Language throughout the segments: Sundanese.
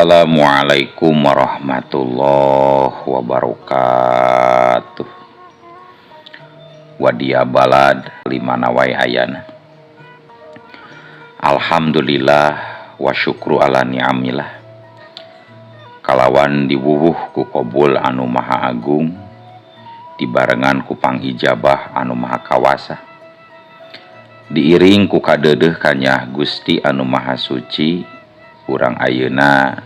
Assalamualaikum warahmatullahi wabarakatuh. Wadia balad limana wae ayana. Alhamdulillah wa syukru ala ni'amillah. Kalawan diwuwuh ku kobul anu maha agung, dibarengan ku pangijabah anu maha kawasa, diiring ku kadeudeuh kanyah Gusti anu maha suci. Urang ayeuna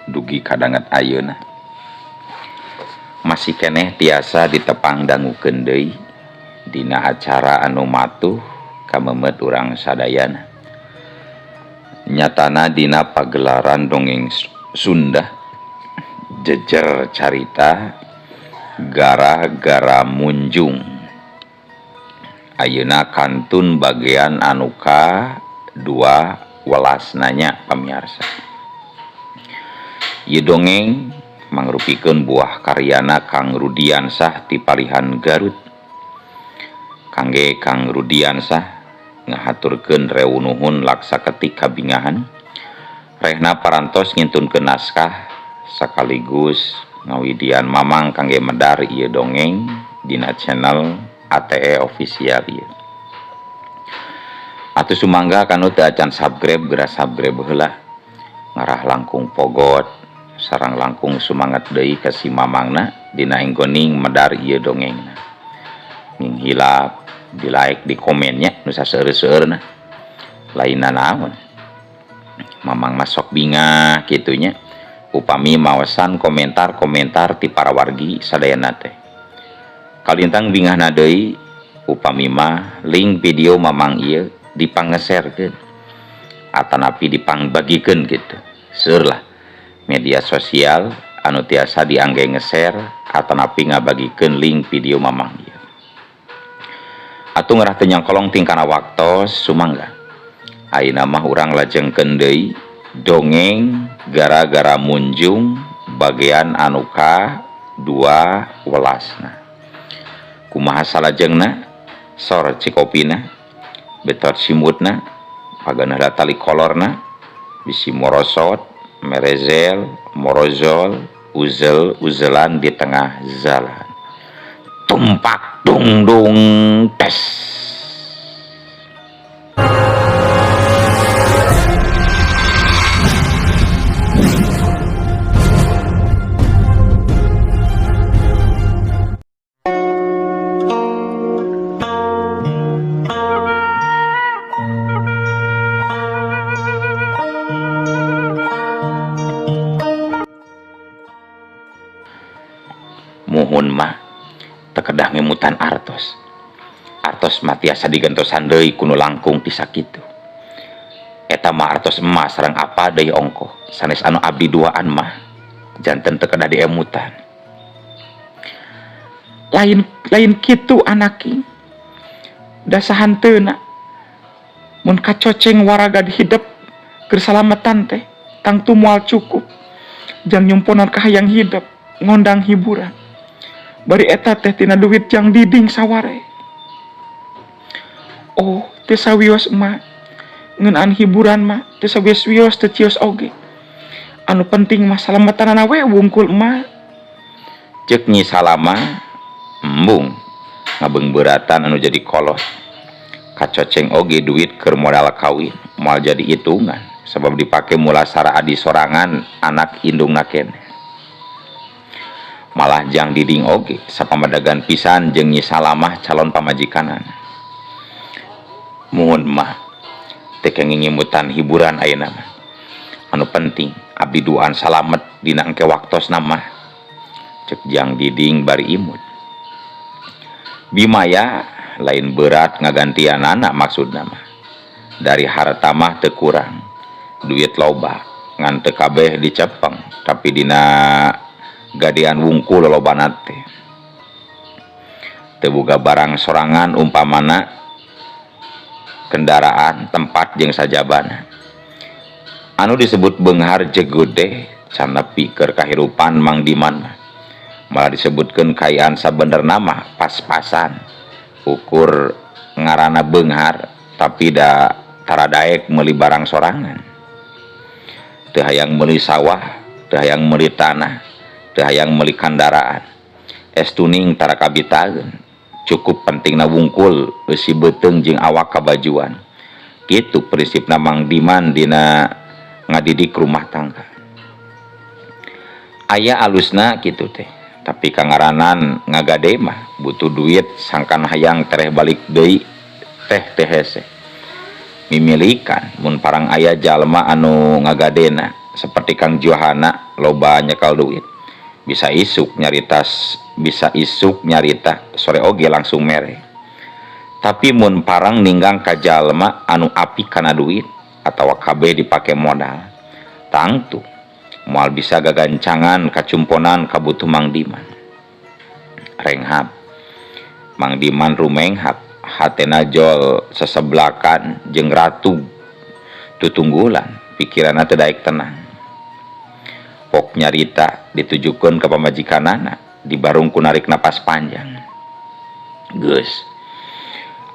dugi kadanget ayeuna masih keneh tiasa ditepang dangukeun deui dina acara anu matuh kamemet urang sadayana. Nyatana dina pagelaran dongeng Sunda jejer carita gara-gara munjung. Ayeuna kantun bagian anu ka 2 welas nanya pamiarsa. Ieu dongeng mangrupikeun buah karyana Kang Rudiansah ti Palihan Garut. Kangge Kang Rudiansah ngahaturkeun rewu nuhun laksa ketik kabingahan. Rehna parantos ngintunkeun naskah sekaligus ngawidian mamang kangge medar ieu dongeng dina channel ATE Official ieu. Atuh sumangga kanu teu acan subscribe geura subscribe heula. Ngarah langkung pogot sareng langkung sumangat deui ka si mamangna dina enggoning medar ieu dongengna. Ning hilap di like di komennya nu saseueur-seueurna. Lainna naon? Mamang mah sok bingah kitu nya upami maosan komentar-komentar ti para wargi sadayana teh. Kalintang bingahna deui upami mah link video mamang ieu dipangeserkeun atanapi dipangbagikeun gitu. Seueur lah media sosial anu tiasa diangge ngeser atanapi ngabagikeun link video mamang ieu. Atuh ngerah teu nyangkolong tingkana waktos sumangga. Ayeuna mah urang lajengkeun deui dongeng gara-gara munjung bagian anu ka 2 welasna. Kumaha salajengna? Sor cikopina, betot simutna, paganah tali kolorna, bisi morosot, merezel, morozol, uzel, uzelan di tengah jalan. Tumpak dung dung tes. Muhun mah tekedah ngemutan artos. Artos mah tiasa digentosan deui ku nu langkung ti sakitu. Eta mah artos emas sareng apa deui ongkoh. Sanes anu abdi duaan mah janten tekedah diemutan. Lain kitu anaki. Da sahanteuna mun kacoceng waraga hidep keur salametan teh tangtu moal cukup. Jang nyumponan kahayang hidep ngondang hiburan. Bari eta teh tina duit jang diding saware. Oh, teu sawios mah ngeunaan hiburan mah teu sawios-wios teu cios oge. Anu penting mah salametanana we wungkul mah. Ceuk Nyi Salama embung ngabeungbeuratan anu jadi kolot. Kacoceng oge duit keur modal kawin moal jadi hitungan sabab dipake mulasara adi sorangan anak indungna keneh. Malah jang diding oge sapamadagan pisan jeung Nyi Salamah calon pamajikanana. Muhun mah teu kenging ngimutan hiburan ayeuna mah. Anu penting abdi duaan salamet dina engke waktosna mah. Ceuk jang diding bari imut. Bimaya lain berat ngagantianana maksudna mah. Dari harta mah teu kurang, duit loba ngan teu kabeh dicepeng tapi dina gadean wungkul lolobana teh. Teu boga barang sorangan umpamana kendaraan, tempat jeung sajabana. Anu disebut beunghar jegud teh can nepi keur kahirupan Mang Diman mah. Malah disebutkeun kaayaan sabenerna mah pas-pasan. Ukur ngaranna beunghar tapi da taradaek meuli barang sorangan. Teu hayang meuli sawah Teu hayang meuli tanah, teu hayang meuli kandaraan. Estuning tara kabitaeun. Cukup pentingna wungkul eusi beuteung jeung awak kabajuan. Kitu prinsipna Mang Diman dina ngadidik rumah tangga. Aya alusna kitu teh, tapi kangaranan ngagade mah butuh duit sangkan hayang tereh balik deui teh teh hese. Mimilikan mun parang aya jalma anu ngagadena seperti Kang Johana loba nyekal duit. Bisa isuk nyaritas, bisa isuk nyarita sore oge langsung mere. Tapi mun parang ninggang ka jalma anu apik kana duit atawa kabeh dipake modal, tangtu moal bisa gagancangan kacumponan kabutuh Mang Diman. Renghap Mang Diman rumenghap hatena jol seseblakan jeung ratu tutunggulan pikiranna teu daek tenang. Pok nyarita ditujukeun ka pamajikanana dibarung ku narik napas panjang. Geus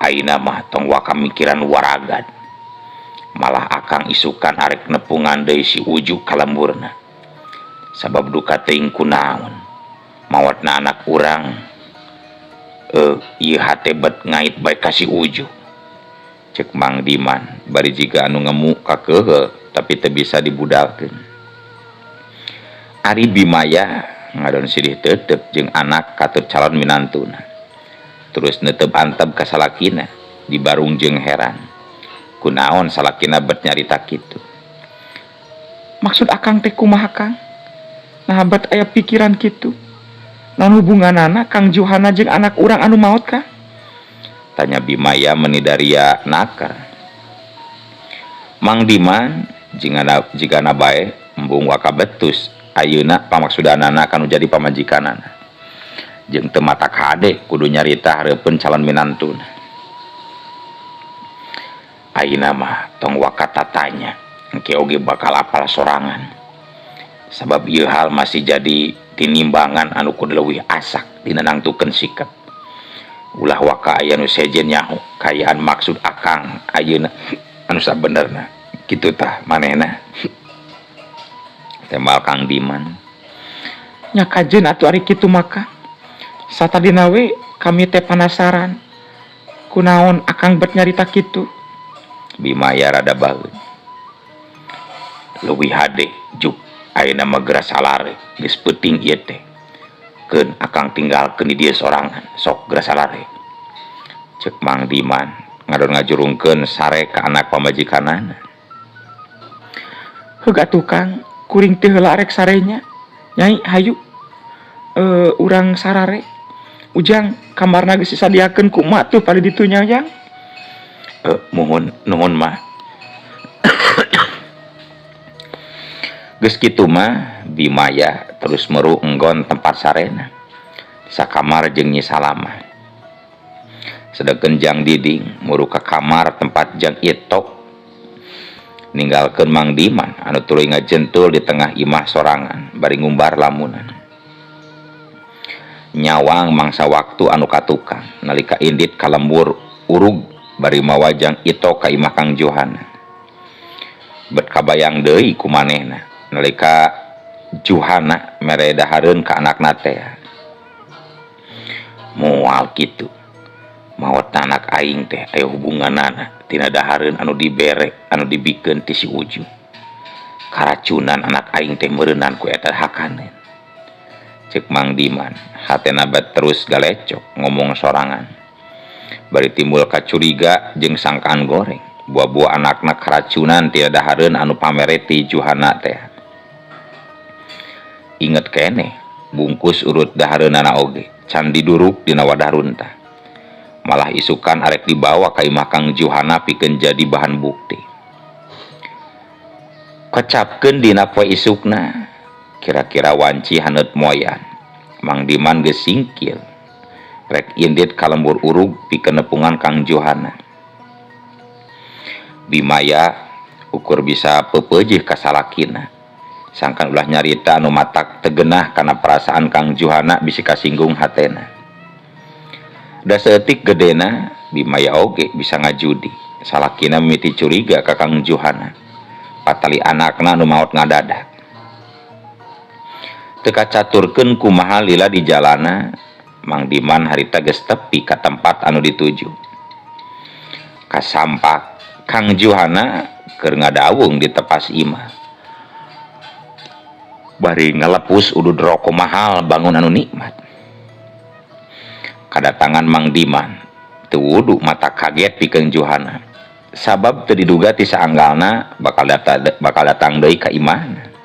ayeuna mah tong waka mikiran waragat. Malah akang isukan arek nepungan deui si Uju ka lemburna. Sabab duka teuing kunaon mawatna anak urang ieu hate bet ngait bae ka si Uju. Cek Mang Diman bari jiga anu ngemu kakehe tapi teu bisa dibudalkeun. Ari Bimaya ngadon sidih tetep jeung anak katut calon minantuna. Terus netep antep ka salakina dibarung jeung heran. Kunaon salakina bet nyarita kitu. Maksud akang teh kumaha Kang? Nah bet aya pikiran kitu. Naon hubunganana Kang Johana jeung anak urang anu maot kah? Tanya Bimaya menidaria nakar. Mang Diman jigana bae embung waka betus ayeuna pamaksudanana kanu jadi pamajikanana. Jeung teu matak hade kudu nyarita hareupeun calon minantuna. Ayeuna mah tong waka tatanya engke oge bakal apal sorangan. Sabab ieu hal masih jadi tinimbangan anu kudu leuwih asak dina nangtukeun sikap. Ulah waka aya nu sejen nyaho kayaan maksud akang ayeuna anu sabenerna. Kitu tah manehna. Tembal Kang Diman. Nya kajeun atuh ari kitu maka. Satadina we kami teh panasaran. Kunaon akang bet nyarita kitu? Bimaya rada baeud. Leuwih hade juk ayeuna mah geura salare geus peuting ieu teh. Keun akang tinggalkeun di dieu sorangan, sok geura salare. Ceuk Mang Diman ngadon ngajurungkeun sare ka anak pamajikanana. Heug atuh Kang, kuring teh heula arek sarenya. Nyai hayu urang sarare. Ujang kamarna geus disadiakeun ku emak tuh pada ditu nya Ujang. Muhun nuhun mah. Geus kitu mah Bimaya terus meru enggon tempat sarena. Sakamar jeung Nyi Salamah. Sedengkeun Jang Diding muru ka kamar tempat Jang Itok. Ninggalkeun Mang Diman anu tuluy ngajentul di tengah imah sorangan bari ngumbar lamunan. Nyawang mangsa waktu anu katukang nalika indit ka lembur urug bari mawa Jang Itok ka imah Kang Johana. Bet kabayang deui ku manehna nalika Johana mere dahareun ka anakna teh. Moal kitu. Maot anak aing teh aya hubunganana tina dahareun anu dibere anu dibikeun ti si Uju. Karacunan anak aing teh meureunan ku eta hakaneun. Ceuk Mang Diman hatena bet terus galecok ngomong sorangan. Bari timbul kacuriga jeung sangkaan goreng. Buah-buah anakna karacunan tina dahareun anu pamere ti Johana teh. Inget keneh bungkus urut dahareunana oge can diduruk dina wadah runtah. Malah isukan arek dibawa ka imah Kang Johana pikeun jadi bahan bukti. Kecapkeun dina poe isukna, kira-kira wanci haneut moyan. Mang Diman geus singkil rek indit ka lembur urug pikeun nepungan Kang Johana. Bimaya ukur bisa peupeujeuh ka salakina. Sangkan ulah nyarita anu matak tegenah kana perasaan Kang Johana bisi kasinggung hatena. Da saeutik gedena Bimaya oge bisa ngajudi. Salakina mimiti curiga ka Kang Johana. Patali anakna nu maot ngadadak. Teu kacaturkeun kumaha lila di jalana Mang Diman harita geus tepi ka tempat anu dituju. Kasampak Kang Juhana keur ngadawung di tepas imah. Bari ngalepus udud rokok mahal bangun anu nikmat. Kadatangan Mang Diman teu wudu mata kaget pikeun Juhana. Sabab teu diduga ti saanggalna bakal datang deui ka imahna.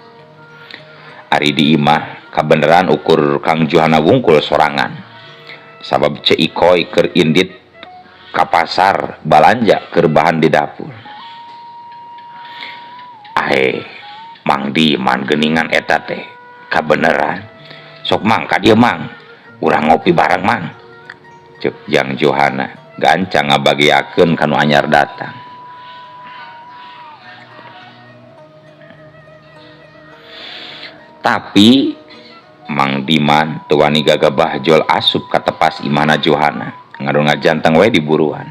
Ari di imah kabeneran ukur Kang Juhana wungkul sorangan. Sabab Ceu Ikoy keur indit ka pasar balanja keur bahan di dapur. Ae Mang Diman geuningan eta teh kabeneran. Sok mang ka dieu mang, urang ngopi bareng mang. Ceuk Jang Juhana gancang ngabagiakeun ka nu anyar datang. Tapi Mang Diman teu wani gagabah jol asup ka tepas imahna Juhana, ngadon ngajanteng we di buruan.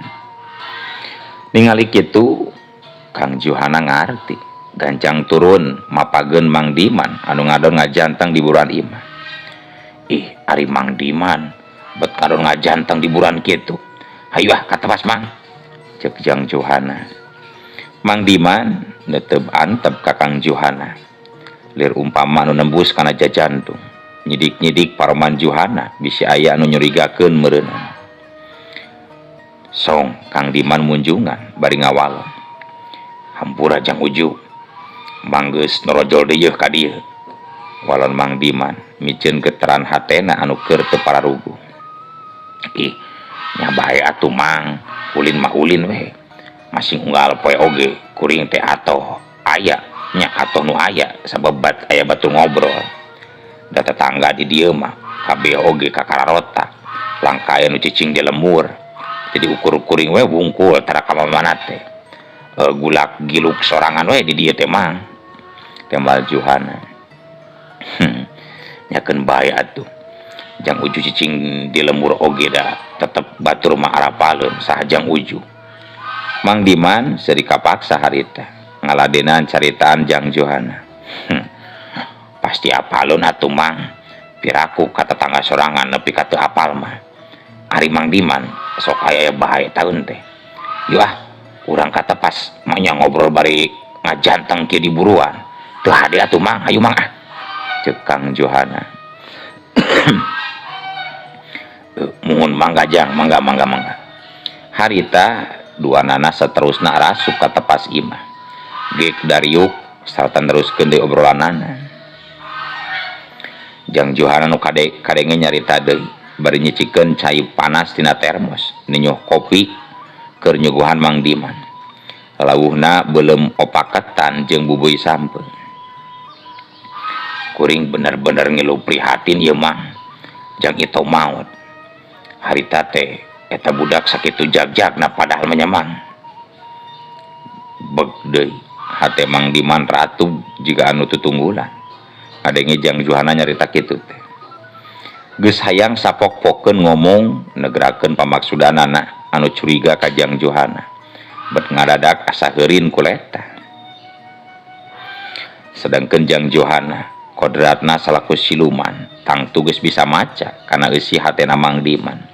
Ningali kitu Kang Juhana ngarti, gancang turun mapageun Mang Diman anu ngadon ngajanteng di buruan imah. Ih, ari Mang Diman bet ngadon ngajanteng di buruan kitu. Hayu ah ka tepas mang. Ceuk Jang Juhana. Mang Diman neuteup antep ka Kang Juhana. Lir umpama anu nembus kana jajantung. Nyidik-nyidik paroman Juhana bisi aya anu nyurigakeun meureunana. Song Kang Diman munjungan bari ngawalon. Hampura Jang Uju. Mang geus norojol deui ka dieu. Walon Mang Diman miceun geteran hatena anu keur teu pararuguh. Ih, nya bae atuh mang, ulin mah ulin we. Masing unggal poe oge kuring teh atoh aya nya atoh nu aya sabab bat aya batur ngobrol. Da tetangga di dieu mah kabeh oge kakararota. Langka aya nu cicing di lemur. Jadi ukur kuring we wungkul tara ka mamana teh. Gulak giluk sorangan we di dieu teh mang. Tembal Juhana. Nyakeun bae atuh. Jang Uju cicing di lemur oge da tetep batur mah arapaleun saha Jang Uju. Mang Diman seuri kapaksa harita ngaladenan caritaan Jang Juhana. Pasti apaleun atuh mang. Piraku ka tetangga sorangan nepi ka teu apal mah. Ari Mang Diman sok aya bae taun teh. Yuh ah, urang ka tepas mah ngobrol bari ngajanteng kieu di buruan. Teu hade atuh mang, hayu mang ah. Ceuk Kang Juhana. Muhun mangga Jang, mangga mangga mangga. Harita dua nana seterusna rasup ka tepas imah. Gek dariuk sarta neruskeun deui obrolanana. Jang Juhana nu kadenge nyarita deui bari nyicikeun cai panas tina termos, ninyuh kopi keur nyuguhan Mang Diman. Lawuhna beuleum opaketan jeung bubuy sampeung. Kuring bener-bener ngilu prihatin ieu mah. Jang itu maot. Harita teh eta budak sakitu jagjagna padahal mah nya mang. Beg deui hate Mang Diman ratu jiga anu tutunggulan. Ngadenge Jang Juhana nyarita kitu teh. Geus hayang sapok-pokeun ngomong negrakeun pamaksudanana anu curiga ka Jang Juhana. Bet ngadadak asa heurin kuleta. Sedangkeun Jang Juhana kodratna salaku siluman tangtu geus bisa maca kana eusi hatena Mang Diman.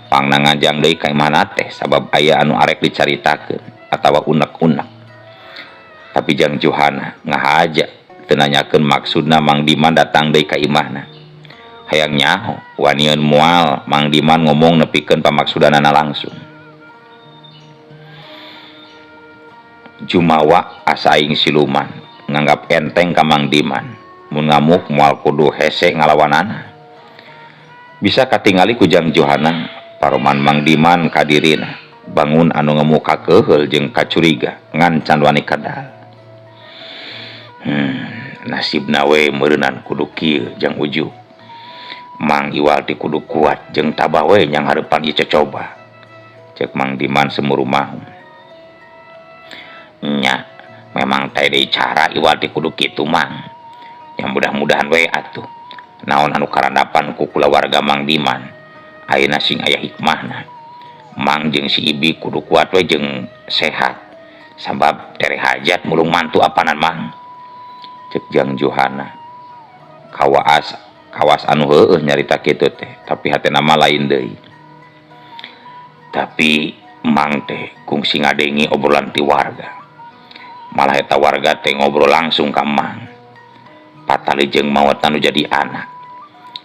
Pangna ngajang deui ka imahna teh sabab aya anu arek dicaritakeun atawa unek-unek. Tapi Jang Juhana ngahaja teu nanyakeun maksudna Mang Diman datang deui ka imahna. Hayang nyaho wanian moal Mang Diman ngomong nepikeun pamaksudanana langsung. Jumawa asa aing siluman nganggap enteng ka Mang Diman. Mun ngamuk moal kudu hese ngalawanana. Bisa katingali ku Jang Juhana paroman Mang Diman kadirina bangun anu ngemu kakeheul jeung kacuriga ngan can wani kadal. Nasibna we meureunan kudu kieu Jang Uju. Mang Iwal ti kudu kuat jeung tabah we nyang hareupan ieu cocoba. Ceuk Mang Diman semurumah. Nya, memang teh deui cara Iwal ti kudu kitu mang. Yang mudah-mudahan we atuh. Naon anu karandapan ku kulawarga Mang Diman. Ayeuna sing aya hikmahna. Mang jeung si Ibi kudu kuat we jeung sehat. Sabab tere hajat mulung mantu apanan mang. Ceuk Jang Juhana. Kawaas kawas anu heueuh nyarita kitu teh, tapi hatena mah lain deui. Tapi Mang teh kungsi ngadengi obrolan ti warga. Malah eta warga teh ngobrol langsung ka Mang. Patali jeung maot anu jadi anak.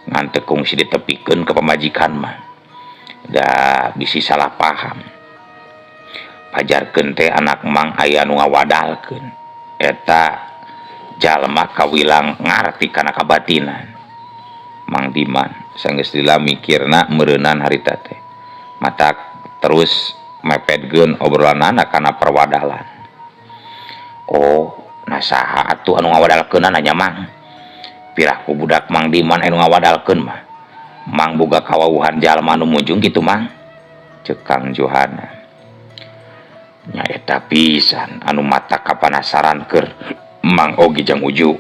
Ngan teu kungsi ditepikeun ka pamajikan mah. Da bisi salah paham. Pajarkeun teh anak Mang aya nu ngawadalkeun. Eta jalma kawilang ngarti kana kabatinan. Mang Diman sanggeus lila mikirna meureunan harita teh. Matak terus mepetkeun obrolanana kana perwadalan. Oh, nah saha atuh anu ngawadalkeunana nya Mang? Piraku budak Mang Diman anu ngawadalkeun mah. Mang boga kawawuhan jalma anu munjung kitu Mang. Ceuk Kang Johana. Nya eta pisan anu mata kapanasaran keur Mang oge jang Uju.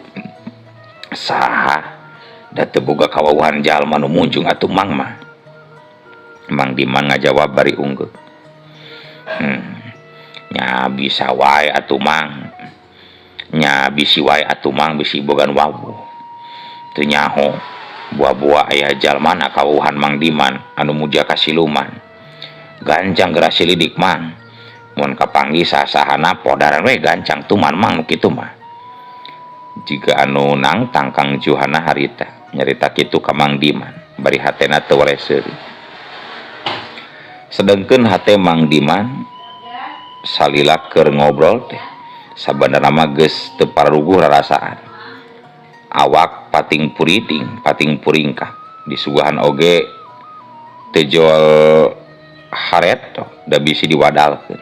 Saha da teu boga kawawuhan jalma nu munjung atuh Mang mah. Mang Diman ngajawab bari unggeuk. Nya bisa wae atuh Mang. Nya bisi wae atuh Mang bisi bogan wawuh. Teu nyaho buah-buah aya jalmana kawawuhan Mang Diman anu muja ka siluman. Gancang geura silidik Mang. Mun kapanggih sasahana podaran we gancang tuman Mang nu kitu mah. Jiga anu nangtang Kang Johana harita nyarita kitu ka Mang Diman bari hatena teu weleh seuri. Sedengkeun hate Mang Diman salila keur ngobrol teh sabenerna mah geus teu pararuguh rarasaan. Awak pating puriting, pating puringkak, disuguhan oge teu jol hareto da bisi diwadalkeun.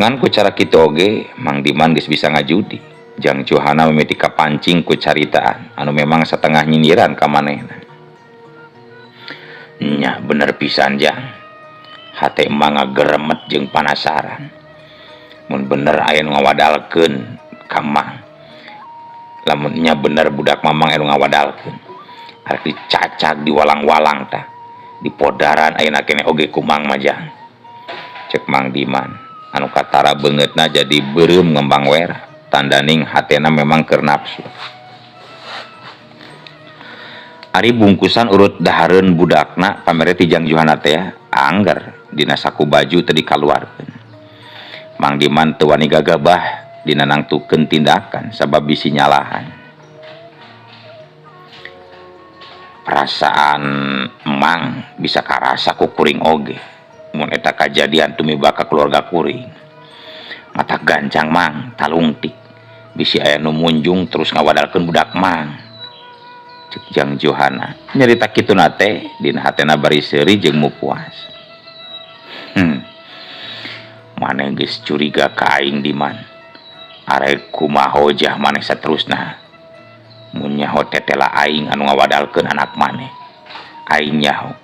Ngan ku cara kitu oge Mang Diman geus bisa ngajudi. Jang Johana mimiti kapancing ku caritaan anu memang satengah nyindiran ka manehna. Nya bener pisan jang. Hate emang ngageremet jeung panasaran. Mun bener aya nu ngawadalkeun ka Mang. Lamun nya bener budak Mamang aya nu ngawadalkeun. Arek dicacag diwalang-walang tah. Dipodaran ayeuna keneh oge ku Mang mah jang. Ceuk Mang Diman anu katara beungeutna jadi beureum ngembang wera. Tandaning hatena memang keur nafsu. Ari bungkusan urut dahareun budakna pamere ti Jang Johana teh angger dina saku baju teu dikaluarkeun. Mang Diman teu wani gagabah dina nangtukeun tindakan sabab bisi nyalahan. Perasaan Mang bisa karasa ku kuring oge mun eta kajadian tumiba ka keluarga kuring. Mata gancang Mang talungtik bisi aya nu munjung terus ngawadalkeun budak Mang. Ceuk Jang Johana nyarita kituna teh dina hatena bari seuri jeung mupuas. Maneh geus curiga ka aing Diman. Arek kumaha hojah maneh saterusna. Mun nyaho tetela aing anu ngawadalkeun anak maneh. Aing nyaho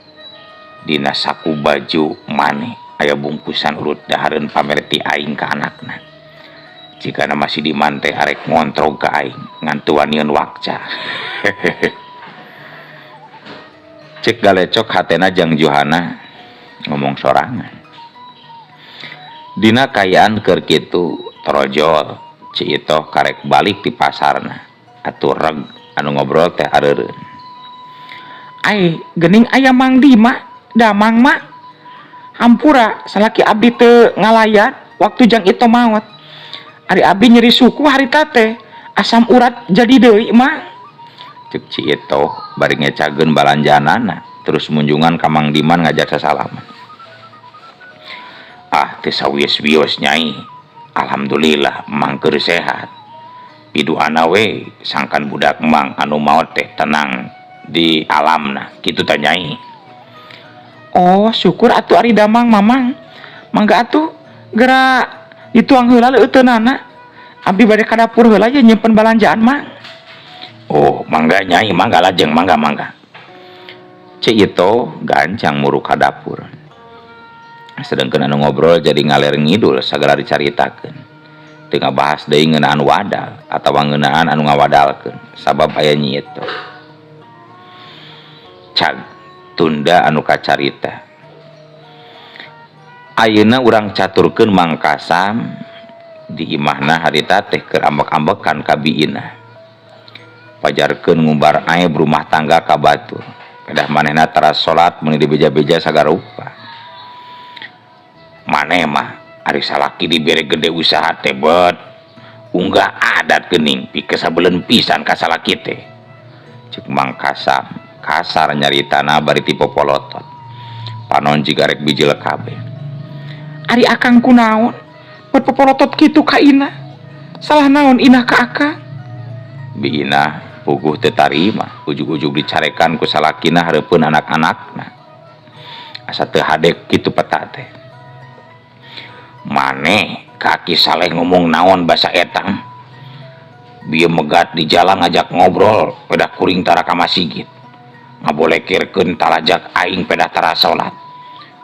dina saku baju maneh aya bungkusan urut dahareun pamere ti aing ka anakna. Jikana masih Diman teh arek ngontrog ka aing ngan teu wanian wakca. Cek galecok hatena Jang Johana ngomong sorangan. Dina kayaan keur kitu torojol Ci Itoh karek balik di pasarna. Atuh reg anu ngobrol teh areureun. Ai geuning aya Mang Dima, damang ma. Hampura salaki abdi teu ngalayan waktu Jang Itoh maot. Ari abdi nyeri suku harita teh asam urat jadi deui mah. Ceuk Ci Itoh bari ngecageun balanjaanana terus munjungan ka Mang Diman ngajak sasalaman. Ah teu sawios-wios nyai. Alhamdulillah Mang keur sehat. Piduana we sangkan budak Mang anu maot teh tenang di alamna kitu tah nyai. Oh syukur atuh ari damang mamang. Mangga atuh geura dituang heula leuteunana. Abdi bade ka dapur heula ye nyimpen balanjaan Mang. Oh mangga nyai mangga lajeng mangga mangga. Ci Itoh gancang muruk ka dapur. Sedengkeun anu ngobrol jadi ngaler ngidul sagala dicaritakeun. Teu ngabahas deui ngeunaan wadal atawa ngeunaan anu ngawadalkeun sabab aya Nyi Itoh. Cag tunda anu kacarita. Ayeuna urang caturkeun Mang Kasam di imahna harita teh keur ambek-ambekan ka biina. Pajarkeun ngumbar aib rumah tangga ka batur. Kedah manehna tara salat meuni dibeja-beja sagarupa. Maneh mah ari salaki dibere gede usaha teh bet. Unggah adat geuning pikesabeuleuh pisan ka salaki teh. Ceuk Mang Kasam kasar nyaritana bari ti popolotot. Panon jiga rek bijil kabeh. Ari akang kunaon? Bet popolotot kitu ka Inah. Salah naon Inah ka akang? Bi Inah puguh teu tarima, ujug-ujug dicarekan ku salakina hareupeun anak-anakna. Asa teu hade kitu peta teh. Maneh ka Aki Saleh ngomong naon basa etang? Bieu megat di jalan ngajak ngobrol pedah kuring tara ka masigit. Ngabolekirkeun talajak aing pedah tara salat.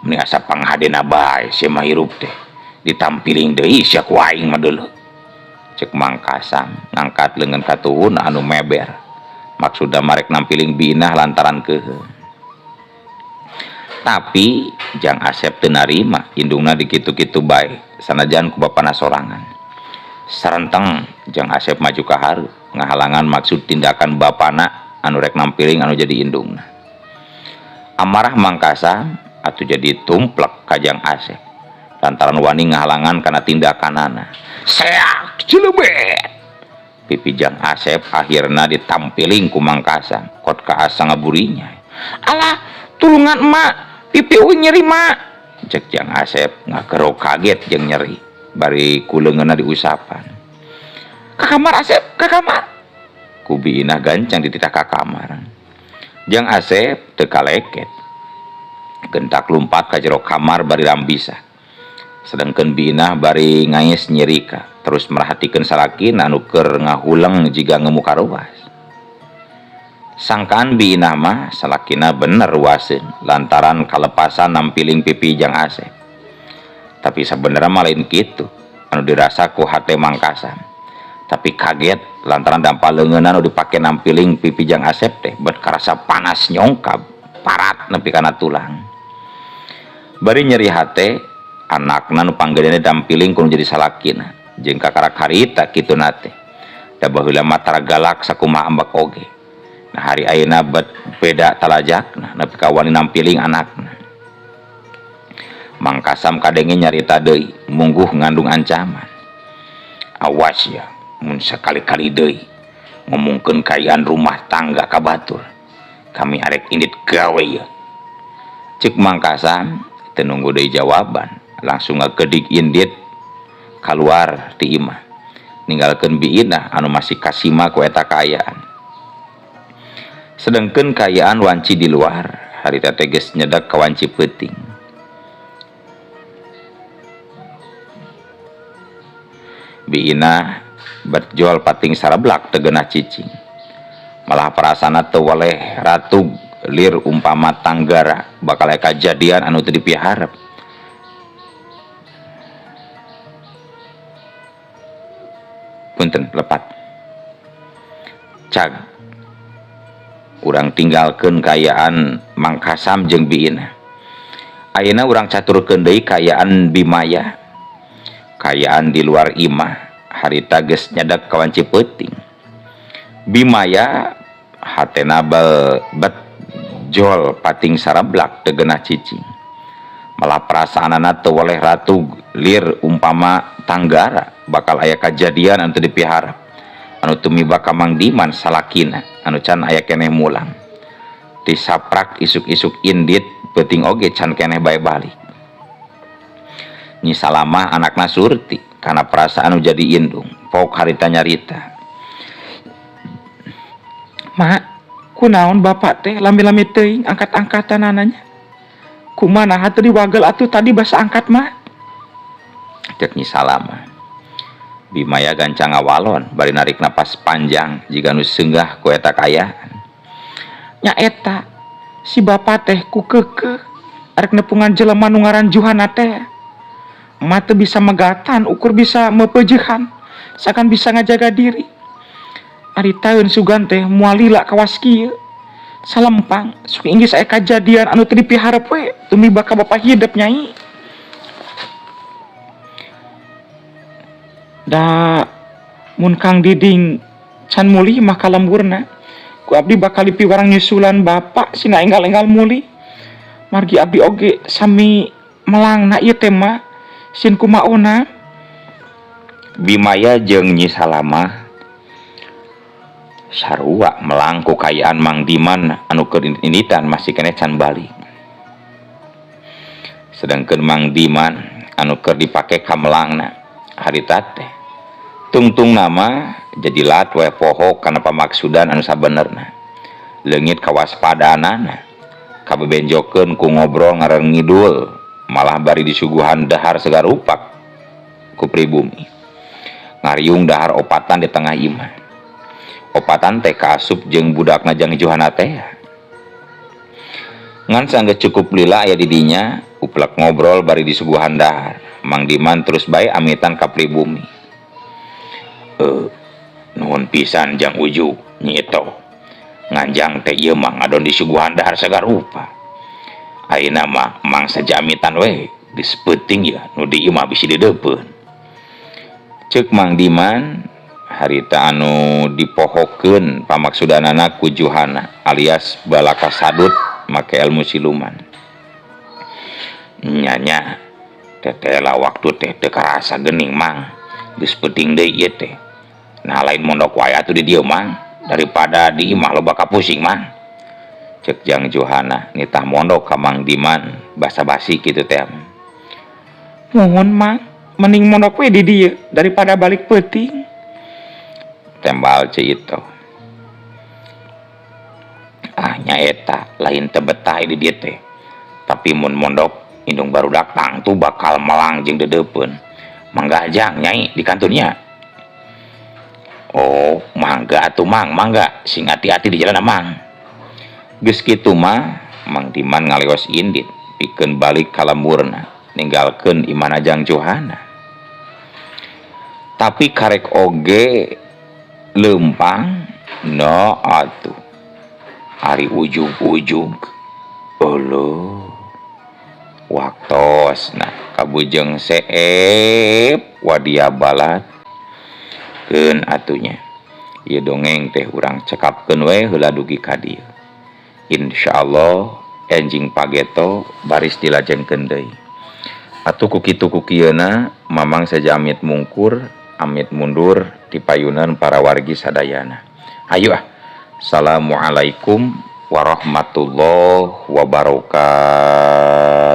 Meni asa panghadena bae sia mah hirup teh. Ditampiling deui sia ku aing mah deuleu. Ceuk Mang Kasam ngangkat leungeun katuhun anu meber. Maksudna marek nampiling Bi Inah lantaran kehe. Tapi Jang Asep teu narima indungna dikitu-kitu bae sanajan ku bapana sorangan. Sarenteng Jang Asep maju ka hareup ngahalangan maksud tindakan bapana anu rek nampiling anu jadi indungna. Amarah Mang Kasam atuh jadi tumplek ka Jang Asep lantaran wani ngahalangan kana tindakanana. Seak cilebet. Pipi Jang Asep akhirna ditampiling ku Mang Kasam kot ka asa ngaburinya. Alah tulungan emak pipi uing nyeri mak. Cek Jang Asep ngakerok kaget jeung nyeri bari ku leungeunna diusapan. Ka kamar Asep, ka kamar. Ku Bi Inah gancang dititah ka kamar. Jang Asep teu kaleket. Gentak lumpat ka jero kamar bari rambisa. Sedangkeun Bi Inah bari ngais nyerika, terus merhatikeun salakina anu keur ngahuleng jiga ngemuka ruas. Sangkaan Bi Inah mah salakina bener ruaseun lantaran kalepasan nampiling pipi Jang Asep. Tapi sabenerna mah lain kitu anu dirasa ku hate Mang Kasam. Tapi kaget lantaran dampal leungeunna anu dipake nampiling pipi Jang Asep teh bet karasa panas nyongkab parat nepi kana tulang. Bari nyeri hate anakna nu panggedena dampiling kudu jadi salakina jeung kakarak harita kituna teh. Da baheula mah tara galak sakumaha ambek oge. Nah hari ayeuna bet beda talajakna nepi ka wani nampiling anakna. Mang Kasam kadenge nyarita deui mungguh ngandung ancaman. Awas ya mun sakali-kali deui ngomongkeun kaayaan rumah tangga ka batur. Kami arek indit gawe ya. Ceuk Mang Kasam teu nunggu deui jawaban, langsung ngagedik indit kaluar ti imah. Ninggalkeun Bi Inah anu masih kasima ku eta kaayaan. Sedengkeun kaayaan wanci di luar, harita teh geus nyedek ka wanci peuting. Bi Inah berjual pating sarablak teu geunah cicing. Malah perasana teu weleh ratug lir umpama tanggara bakal aya kajadian anu teu dipiharep. Punten lepat. Cag urang tinggalkeun kaayaan Mang Kasam jeung Bi Inah. Ayeuna urang caturkeun deui kaayaan Bimaya. Kaayaan di luar imah harita geus nyedak ka wanci peuting. Bimaya hatena bet jol pating sarablak teu geunah cicing. Malah perasaanana teu weleh ratug lir umpama tanggara bakal aya kajadian anu teu dipiharep. Anu tumiba ka Mang Diman salakina anu can aya keneh mulang. Tisaprak isuk-isuk indit peuting oge can keneh bae balik. Nyi Salamah anakna Surti kana perasaan nu jadi indung pok harita nyarita. Mak, kunaon bapak teh lami-lami teuing angkat-angkatanananya? Kumaha teu diwagel atuh tadi basa angkat mak? Cek Nyi Salamah. Bimaya gancang ngawalon bari narik napas panjang jiga nu seunggah ku eta kaayaan. Nya eta si bapak teh ku keukeuh arek nepungan jelema nu ngaran Juhana teh. Emak teu bisa megatan ukur bisa mepeujehan sakan bisa ngajaga diri. Ari taeun sugan teh moal lila kawas kieu. Salempang suka inggris aya kajadian anu teu dipiharep we tumiba ka bapa hidep nyai. Da mun Kang Diding Can mulih mah ka lemburna. Ku abdi bakal dipiwarang nyusulan bapak sina enggal-enggal mulih. Margi abdi oge sami melangna ieu teh mah sin kumaona. Bimaya jeung Nyi Salamah sarua melang ku kaayaan Mang Diman anu keur inditan masih keneh can balik. Sedangkeun Mang Diman anu keur dipake ka melangna harita teh tungtung nama jadi lat we poho kana pamaksudan anu sabenerna. Leungit kawaspadaanana kabebenjokeun ku ngobrol ngarang ngidul malah bari disuguhan dahar segarupak ku pribumi. Ngariung dahar opatan di tengah imah. Opatan teh kaasup jeung budakna Jang Johana teh. Ngan sanggeus cukup lila aya di dinya uplek ngobrol bari disuguhan dahar. Mang Diman terus bae amitan ka pribumi. Nuhun pisan Jang Uju Nyi Ito. Nganjang teh ieu mah ngadon disuguhan dahar sagarupa. Ayeuna mah mang sajamitan we geus peuting ya nu di imah bisi dideupeun. Ceuk Mang Diman harita anu dipohokeun pamaksudanana ku Juhana alias balaka sadut make ilmu siluman. Nyanya tetela waktu teh teu karasa geuning mang geus peuting deui ieu teh. Nah lain mondok wae atuh di dieu mang daripada di imah loba kapusing mang. Ceuk Jang Johana nitah mondok ka Mang Diman basa-basi kitu teh. Nuhun mang mending mondok we di dieu daripada balik peuting. Tembal Ceu Ito. Ah nyaeta lain teu betah di dieu teh. Tapi mun mondok indung barudak tangtu bakal melang jeung dedeupeun. Mangga Jang nyai di kantunnya. Oh, mangga atuh mang, mangga sing hati-hati di jalan mang. Geus kitu mah Mang Diman ngaleos indit pikeun balik ka lemburna ninggalkeun imahna Jang Johana. Tapi karek oge leumpang no atuh. Ari ujug-ujug euleuh. Waktosna kabujeng seep wadia balat keun atunya. Ieu dongeng teh urang cekapkeun we heula dugi ka dieu. Insyaallah enjing pageto baris dilajengkeun deui. Atuh ku kitu ku kieuna mamang saja amit mungkur amit mundur di payunan para wargi sadayana. Ayo ah. Assalamualaikum warahmatullahi wabarakatuh.